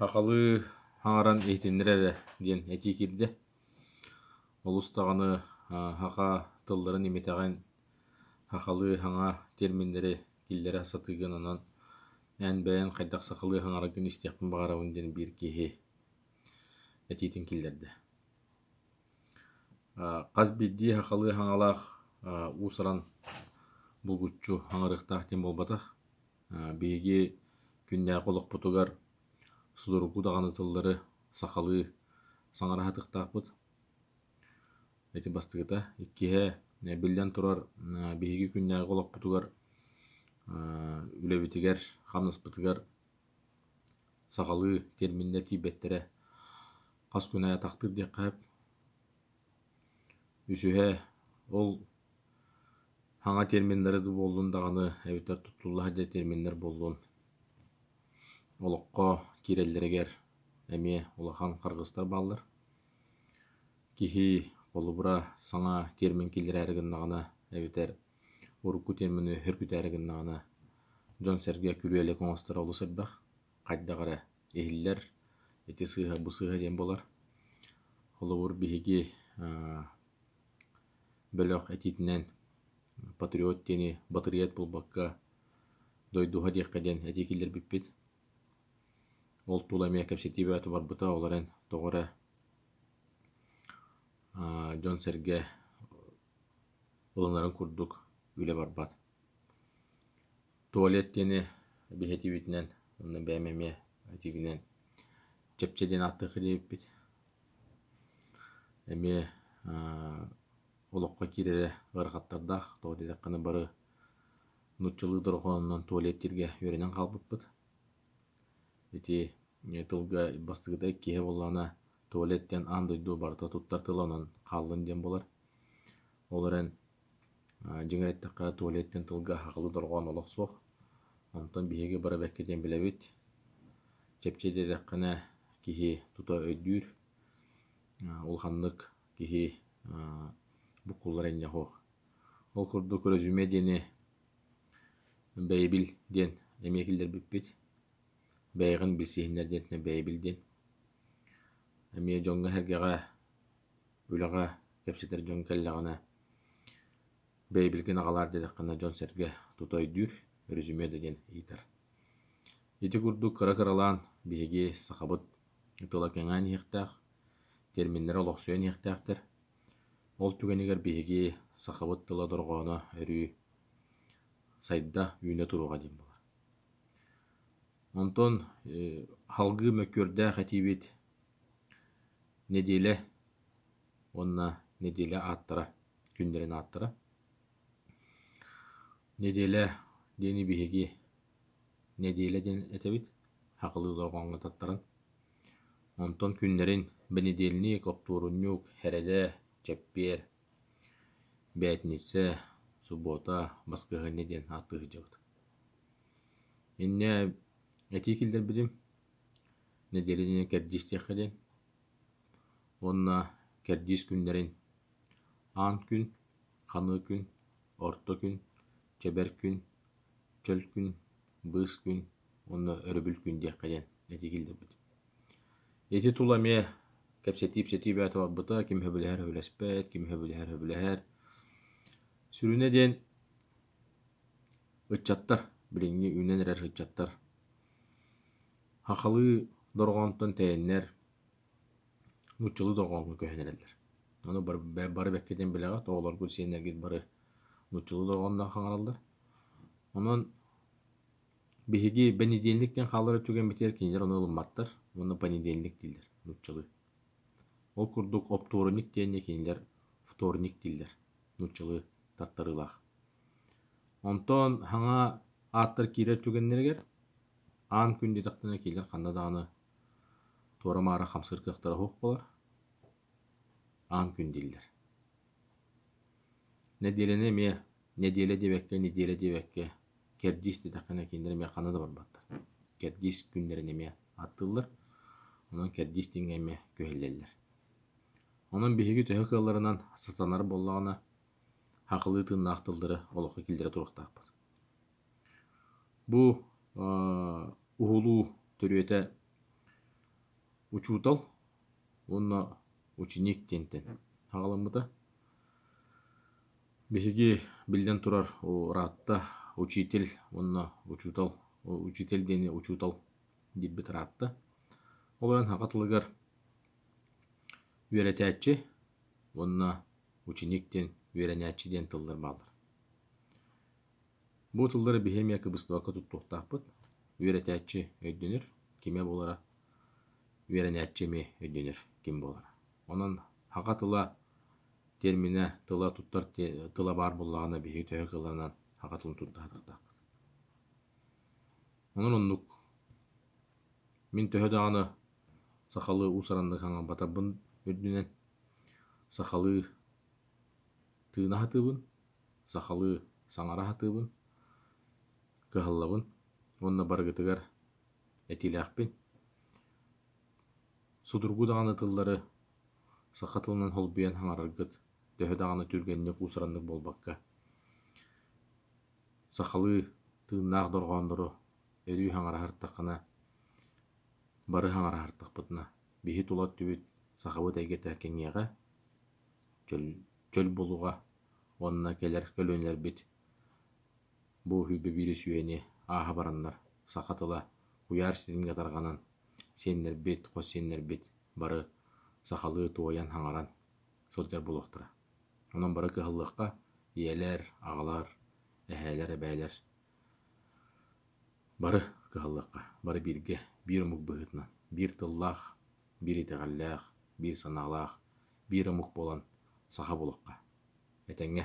Сахалыы хаҥаран иһитиннэр эрэ диэн этии киирдэ. Олус даҕаны саха тылларын имитэҕин, сахалыы саҥа терминнэри киллэрэ сатыыгын, онон эн бэйэҥ хайдах сахалыы хаҥараргын истиэхпин баҕарабын диэн биир киһи этиитин киллэрдэ. Хас биирдии сахалыы саҥалаах уус-уран булгуччу хаҥарыахтаах диэн буолбатах. Биһиги күннээҕи олохпутугар судургу даҕаны тыллары сахалыы саҥара сатыахтаахпыт. Ити бастакыта. Иккиһэ, биллэн турар, биһиги күннээҕи олохпутугар үлэбитигэр, хамнаспытыгар сахалыы терминнэр тиийбэттэрэ хас күн аайы атахтыыр диэххэ сөп. Үсүһэ, ол саҥа терминнэри да буоллун даҕаны эбэтэр туттулла сылдьар терминнэр буоллун олоххо киирэллэригэр эмиэ улахан харгыстар бааллар. Киһи холобура саҥа термин киллэрээри гыннаҕына эбэтэр урукку термини сөргүтээри гыннаҕына дьон-сэргэ күрүөлэк оҥосторо олус элбэх, хайдах эрэ иһиллэр, ити сыыһа, бу сыыһа диэн буолар. Холобур, биһиги бөлөх этиитинэн патриот диэни батырыйат буолбакка дойдуһа диэххэ диэн этии киллэрбиппит. Ол тула эмиэ кэпсэтии бөҕөтө барбыта, ол эрэн тоҕо эрэ дьон-сэргэ ылынарын курдук үлэ барбат. Туалет диэни биһэтиибитинэн уонна бэйэм эмиэ этиибинэн чэпчэ диэн ааттыахха диэбиппит. Эмиэ олоххо киирэрэ ыарахаттардаах, тоҕо диэтэххинэ бары нууччалыы дорҕоонунан туалет дииргэ үөрэнэн хаалбыппыт. Ити тылга бастакыта иккиһэ буоллаҕына туалет диэн аан дойду барыта туттар тыла онон хааллын диэн буолар. Ол эрэн дьиҥэр эттэххэ туалет диэн тылга аһаҕалыы дорҕоон олох суох. Онтон биһиги бары бэккэ диэн билэбит. Чэпчэ диэтэххинэ киһи тута өйдүүр. Улаханнык киһи буккуллар инньэ суох. Ол курдук резюме диэни бэйэбил диэн эмиэ киллэрбиппит. Бэйэҕин билсиһиннэр диэн бэйэбил диэн. Эмиэ дьоҥҥо-сэргэҕэ үлэҕэ кэпсэтэр дьон кэллэҕинэ бэйэбилгин аҕалаар диэтэххинэ дьон-сэргэ тута өйдүүр, резюме да диэн ыйытар. Ити курдук кыра-кыралаан биһиги сахабыт тыла кэҥээн иһиэхтээх, терминнэр олохсуйан иһиэхтээхтэр. Ол түгэнигэр биһиги сахабыт тыла дорҕооно өрүү сайда, үүнэ туруоҕа диэн буолар. Онтон салгыы мөккүөрдээх этиибит нэдиэлэ уонна нэдиэлэ ааттара, күннэрин ааттара. Нэдиэлэ диэни биһиги нэдиэлэ диэн этэбит, сахалыы дорҕооҥҥо таттаран. Онтон күннэрин бэнидиэнньик, оптуорунньук, сэрэдэ, чэппиэр, бээтиниссэ, субуота, баскыһыанньа диэн ааттыы сылдьабыт. Инньэ этии киллэрбитим, нэдиэлэни кэрдиис диэххэ диэн уонна кэрдиис күннэрин аан күн, ханыы күн, орто күн, чэбэр күн, чөл күн, быыс күн уонна өрөбүл күн диэххэ диэн этии киллэрбитим. Ити тула эмиэ кэпсэтии-ипсэтии бөҕөтө барбыта, ким сөбүлэһэр сөбүлэспэт, ким сөбүлэһэр сөбүлэһэр. Сүрүнэ диэн ыччаттар, билиҥҥи үүнэн эрэр ыччаттар сахалыы дорҕоонтон тэйэннэр нууччалыы дорҕооҥҥо көһөн эрэллэр. Ону бары бэккэ диэн билэҕит, оҕолоргут, сиэннэргит бары нууччалыы дорҕоонноох хаҥараллар. Онон биһиги бэнидиэнньик диэн хаалларар түгэммитигэр кинилэр ону ылымматтар уонна понедельник дииллэр нууччалыы. Ол курдук оптуорунньук диэни кинилэр вторник дииллэр нууччалыы тартарыылаах. Онтон саҥа ааттар киирэр түгэннэригэр аан күн диэтэхтэринэ кинилэр ханна даҕаны туора-маара хамсыыр кыахтара суох буолар, аан күн дииллэр. Нэдиэлэни эмиэ нэдиэлэ диэбэккэ, нэдиэлэ диэбэккэ кэрдиис диэтэххинэ кинилэр эмиэ ханна да барбаттар. Кэрдиис күннэрин эмиэ ааттыыллар, онон кэрдиис диэҥҥэ эмиэ күһэллэллэр. Онон биһиги төһө кыалларынан сатанар буоллаҕына, сахалыы тыыннаах тыллары олоххо киллэрэ туруохтаахпыт. Бу уһулуу төрүөтэ. Учуутал уонна ученик диэнтэн аҕаламмыта. Биһиги, биллэн турар, ыраатта учитель уонна учуутал, учитель диэни учуутал диирбит ыраатта. Ол эрэн саха тылыгар үөрэтээччи уонна ученик диэн үөрэнээччи диэн тыллар бааллар. Бу тыллары биһи эмиэ кыбыстыбакка туттуохтаахпыт. Үөрэтээччи өйдөнөр, кимэ буолара, үөрэнээччи эмиэ өйдөнөр, ким буолара. Онон саха тыла терминэ, тыла туттар тыла баар буоллаҕына биһиги төһө кыалларынан саха тылын тутта сатыахтаахпыт. Онон оннук мин төһө даҕаны сахалыы уус-ураннык хаҥалбатарбын үрдүнэн сахалыы тыына сатыыбын, сахалыы саҥара сатыыбын, кыһаллабын уонна барыгытыгар этиилээхпин. Судургу даҕаны тыллары саха тылынан холбуйан саҥараргыт төһө даҕаны түргэнник уус-ураннык буолбакка, сахалыы тыыннаах дорҕооннору өрүү саҥара сырыттаххына, бары саҥара сырыттахпытына, биһи тула өттүбүт сахабыт эйгэтэ кэҥиэҕэ, чөл буолуоҕа уонна кэлэр көлүөнэлэрбит бу 21 үйэни ааһа бараннар саха тыла куйаар ситимҥэ тарҕанан сиэннэрбит, хос сиэннэрбит бары сахалыы туойан-хаҥаран сылдьар буолуохтара. Онон бары кыһаллыахха ийэлэр, аҕалар, эһээлэр, эбээлэр бары кыһаллыахха, бары бииргэ, биир омук быһыытынан, биир тыллаах, биир итэҕэллээх, биир санаалаах, биир омук буолан саха буолуохха. Этэҥҥэ.